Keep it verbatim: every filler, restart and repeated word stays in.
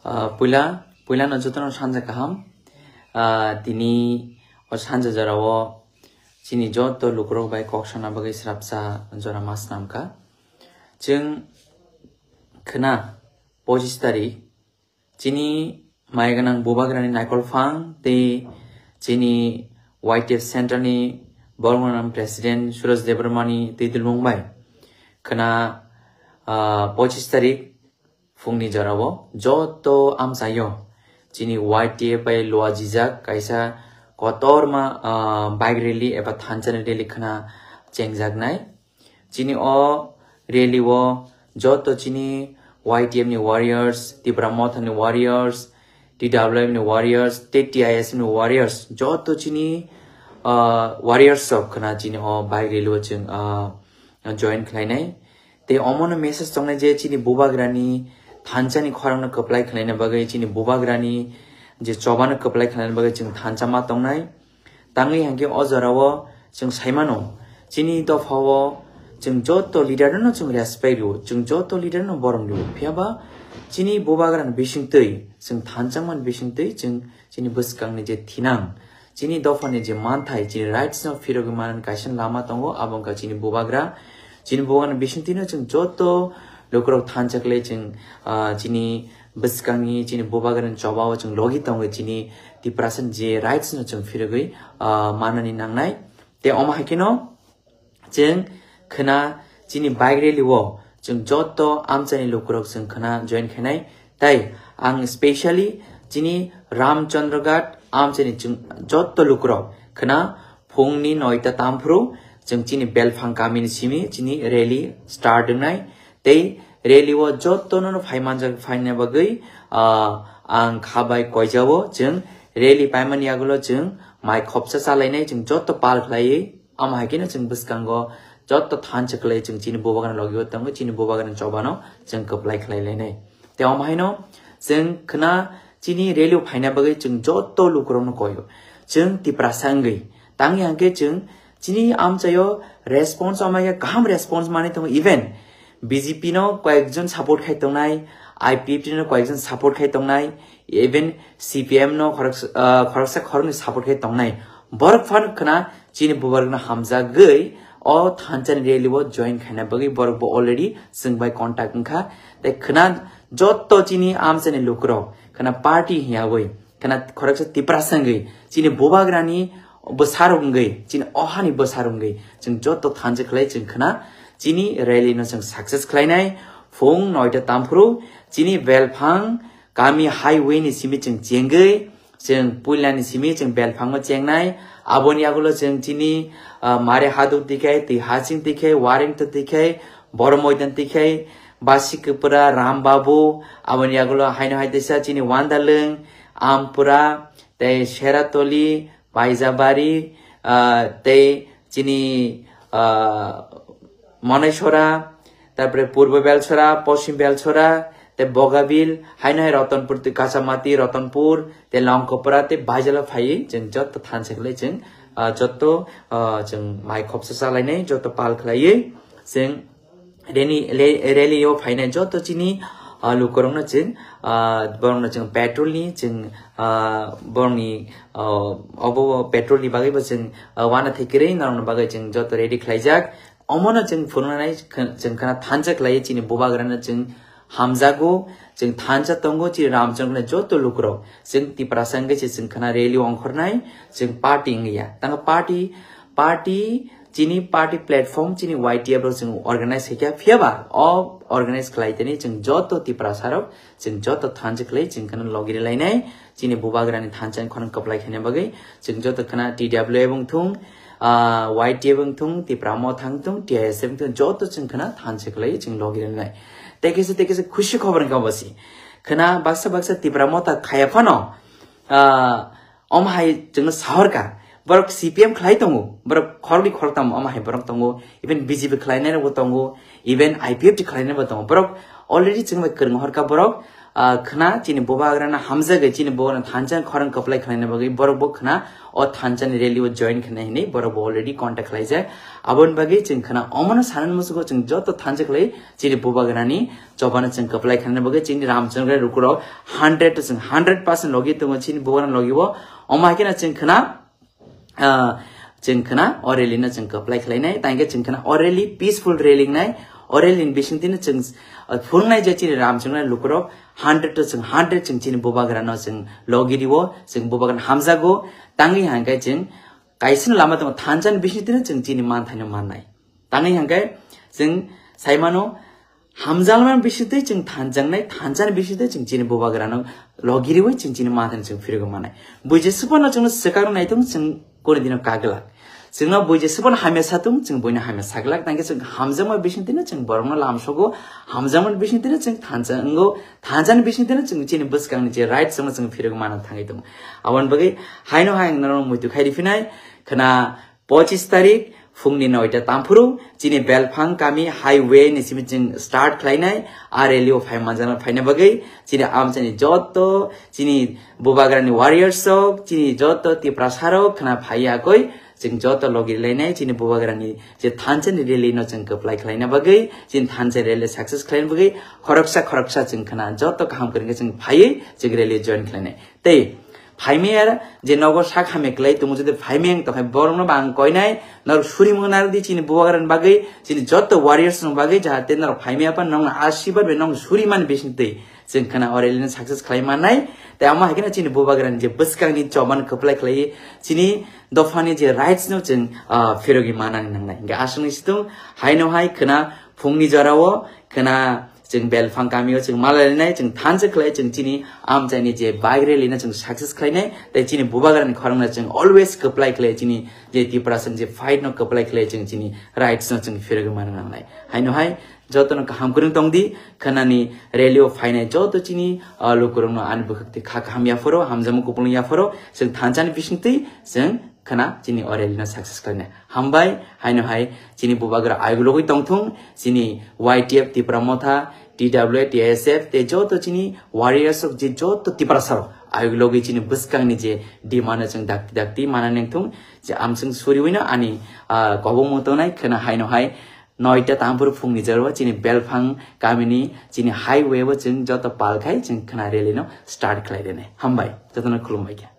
Ah, puila, puilano jotono sanja kaham. Ah, tini o sanja jorao chini joto lukurok bai kok sana bagwi srapsa jora ma swnamkha. Chwng khna pochis tarik chini maiganang bubagrani naikol phang tei chini Y T F Centre ni bormanam President Suraj Debbarmani twi dulmung bai khna, ah, pochis tarik phungni jorao joto amchaio chini Y T F bai luajijak kaisa kotorma, ah, bike rally eba thanchani rally khna chengjaknai. Chini o rally o joto chini Y T F ni warriors, Tipra Motha ni warriors, T W F ni warriors, tei T I S F ni warriors, joto chini, ah, warriors rok khna chini o bike rally o chwng, ah, join khlainai. Tei omono message tongnai je chini bubagrani thanchani khorangno kwplai khlaina bagwi, chini bubagrani je chobano kwplai khlaina bagwi chwng thancha ma tongnai. Tangwi hwnkhe o jorao chwng saimano, chini dophao chwng joto leader no chwng respect rwo, chwng joto leader no borom rwo. Phiyaba chini bubagrani bisingtwi, chwng thanchangmani bisingtwi chwng chini bwskangni je thinang, chini dophani je manthai, chini rights no phirogwi manani kaisa lama tongo, abo wngkha chini bubagra. Chini bubagrani bisingtwino chwng joto lukurok thansa khlai chwng, ah, chini bwskangni, chini bubagrani chobao chwng logi tongo, chini Tiprasani je rights no chwng phirogwi, ah, manani nangnai. Tei omo hai kheno chwng khna chini bike rally o chwng joto amchaini lukurok chwng khna join khainai. Tai ang specially chini Ramchandraghat amchaini chwng joto lukurok khna phungni noita tamphru chwng chini Belphang kamini simi chini rally start wngnai. Tei rally o jotono no phai manjak phaina bagwi, ah, ang kha bai koijao chwng rally paimani yagulo chwng mai khopsa chalainai chwng joto pal khlaiwi. Omo hai kheno chwng bwskango joto thansa khlai chwng chini bubagrani logio tongo, chini bubagrani chobano chwng kwplai khlai lainai. Tei omo haino chwng khna chini rally o phaina bagwi chwng joto lukurokno koio. Chwng Tiprasa wngwi tangwi hwnkhe chwng chini amchaio response omo hai kaham response manwi tongo, even B J P no koyekjon support khai tongnai, I P F T no koyekjon support khai tongnai, even C P M no khoroksa, ah, khoroksa khoroknwi support khai tongnai. Borok phano khna chini bubagrano hamjagwi o thanchani rally o join khaina bagwi borok bo already chwng bai contact wngkha. Tei khna joto chini amchaini lukurok khna party hiyawi khna khoroksa Tiprasa wngwi chini bubagrani bwsarok wngwi, chini ohani bwsarok wngwi chwng joto thansa khlai chwng khna chini rally no chwng success khlainai. Phung noita tamphru chini Belphang kami highway ni simi chwng chengwi, chwng puilani simi chwng Belphango chengnai. Aboni yagulo chwng chini, ah, Mare Haduk tikhai, twi Hasing tikhai, Warrington tikhai, Boromoidan tikhai, Basikapura, Rambabu, aboni yagulo haino hai teisa chini Wandalwng, Ampura, tei Seratoli, Baijabari, ah, tei chini, ah, Monaisora, tarpore Purbo Belchora, Poschim Belchora, tei Bogabil, haino hai Ratanpur, tei Kachamati, Ratanpur, tei Longkopra, tei Baijalo phaiwi chwng joto thansa khlai chwng, ah, joto, ah, chwng mai khopsa chalainai, joto pal khlaiwi chwng rally, le-, rally o phainai joto chini, ah, lukurokno chwng, ah, borokno chwng petrol ni chwng, ah, borokni, ah, obo petrol ni bagwi bo chwng, ah, uanathai kwrwi norokni bagwi chwng joto ready khlaijak. Omono chwng phunuknai khn-, chwng khna thansa khlaiwi chini bubagrano chwng hamjago, chwng thansa tongo, chini Ramchandra joto lukurok. Chwng Tiprasa wngwi se chwng khna rally ongkhornai, chwng party wngya. Tamo party, party, chini party platform, chini Y T F rok chwng organize khaikha, phiyaba o organize khlai tani chwng joto Tiprasa rok, chwng joto thansa khlai, chwng khna logi rwlainai, chini bubagrani thansa khorang kwplai khaina bagwi, chwng joto khna T W F wngthung, ah, Y T F wngthung, Tipra Motha wngthung, T I S F wngthung, joto chwng khna thansa khlai, chwng logi rwlainai. Tei kisa, tei kisa khusi khobor wngkha bosi. Khna baksa, baksa Tipra Motha khaya phano, ah, omo hai chwngno sahorkha. Borok C P M khlai tongo, borok khoroknwi khoroktham omo hai borok tongo, even B J P khlainai rokbo tongo, even I P F T khlainai bo tongo. Borok already chwng bai kwrwng horkha borok, ah, khna chini bubagrano hamjagwi chini bubagrano thansa khorang kwplai khlaina bagwi borok bo khna o thansa ni rally o join khlaina hinwi borok bo already contact khlaijak. Aboni bagwi chwng khna omono sanani musugo chwng joto thansa khlai chini bubagrani chobano chwng kwplai khlaina bagwi chini Ramchandra lukurok hundred to chwng hundred percent logi tongo chini bubagrani logi o. Omo hai kheno chwng khna ah, chwng khna o rally no chwng kwplai khlainai, tangkhe chwng khna o rally peaceful rally wngnai, o rally ni bisingtwino chwng, ah, phunuknai je chini Ramchandra lukurok hundred to chwng hundred chwng chini bubagrano chwng logi rio, chwng bubagrano hamjago, tangwi hangkhe chwng kaisano lama tongo thansa ni bisingtwino chwng chini manthaino mannai. Tangwi hangkhe chwng saimano, hamjakmani bisingtwi chwng thanjaknai, thanjakni bisingtwi chwng chini bubagrano logiriwi chwng chini mathani chwng phirigwi manai. Buiji swpano chwngno swkakno naitung chwng kuni dino kaglak. Chwngno buiji swpano hamya satung chwng buino hamya saglak. Tangkhe chwng hamjakma bisingtwino chwng borokno lamsogo, hamjakmani bisingtwino chwng thansa wngo, thanjakni bisingtwino chwng chini bwskangni je right chwngno chwng phirigwi manna thangwi tongo. Aboni bagwi haino hai ang norokno muitu khai riphinai, khna pochis tarik phungni noita tamphuru chini Belphang kami highway ni simi chwng start khlainai, a rally o phai manjana phaina bagwi chini amchaini joto chini bubagrani warriors rok, chini joto Tiprasa rok khna phaiya koi chwng joto logi lainai chini bubagrani je thansa ni rally no chwng kwplai khlaina bagwi, chini thansa rally success khlaina bagwi khoroksa khoroksa chwng khna joto kaham kwrwngkhe chwng phaiwi chwng rally join khlainai. Tei phaimaya je nogo sak hamya kwlai tongo, jodi phaimaya wng tongkha borokno bo ang koinai, norok suri mwngnarok di chini bubagrani bagwi, chini joto warriors rokni bagwi, jahate norok phaimaya phano nokno asirwad bai nokno suri mani bisingtwi chwng khna o rally no success khlai mannai. Tei amo hai kheno chini bubagrani je bwskangni choban kwplai khlai chini dophani je rights no chwng, ah, phirogwi manani nangnai. Hingkhe aswkni situng haino hai khna phungni jorao khna chwng Belphang kamio chwng malainai, chwng thansa khlai chwng chini amchaini je bike rally no chwng success khlainai, tei chini bubagrani khorangno chwng always kwplai khlai chini je Tiprasa ni je fight no kwplai khlai chwng chini rights no chwng phirogwi manna nangnai. Haino hai jotono kaham kwrwng tongdi, khnani rally o phainai joto chini, ah, lukurokno ani bwkhak twi kha kaham yapharo, hamjakma kupulung yapharo, chwng thansani bisingtwi chwng khna chini o rally no success khlainai. Hambai, haino hai chini bubagra ayuk logwi tongthung, chini Y T F Tipra Motha, T W A, T S F, tei joto chini warriors rok je joto Tiprasa rok ayuk logwi chini bwskangni je demand no chwng dakti dakti mana nengthung, je amswng suriwino ani, ah, kobongma tongnai khna haino hai noita tamphuru phungni jorao chini Belphang kamini chini highway o chwng joto palkhai chwng khna rally no start khlai rwnai. Hambai, jotono khulumbai kha.